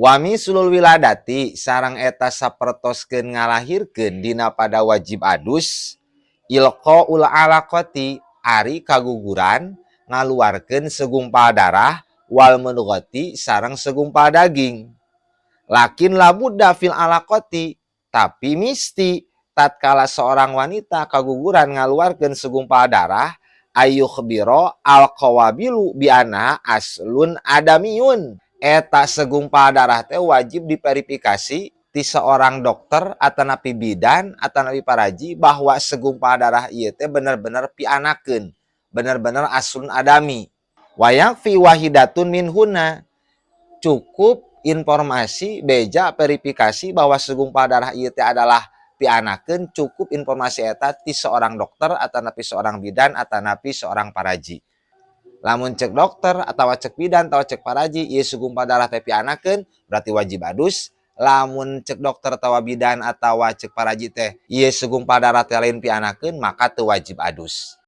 Wa mislul wiladati, sareng eta sapertoskeun ngalahirkeun dina pada wajib adus, ilqaul alaqati, ari kaguguran ngaluarkeun segumpal darah, wal mudghati, sareng segumpal daging. Lakin labudda fil alaqati, tapi misti tatkala seorang wanita kaguguran ngaluarkeun segumpal darah, ayyukhbiro al qawabilu bi anna aslun adamiyun, eta segumpal darah teh wajib diverifikasi ti seorang dokter atanapi bidan atanapi paraji bahwa segumpal darah ieu teh bener-bener pianakeun, bener-bener aslun adami. Wa yakfi wahidatun minhunna, cukup informasi beja verifikasi bahwa segumpal darah ieu teh adalah pianakeun, cukup informasi eta ti seorang dokter atanapi seorang bidan atanapi seorang paraji. Lamun cek dokter atau cek bidan atau cek paraji ieu segumpal darah teh pianakeun, berarti wajib adus. Lamun cek dokter atau bidan atau cek paraji teh ieu segumpal darah teh lain pianakeun, maka teu wajib adus.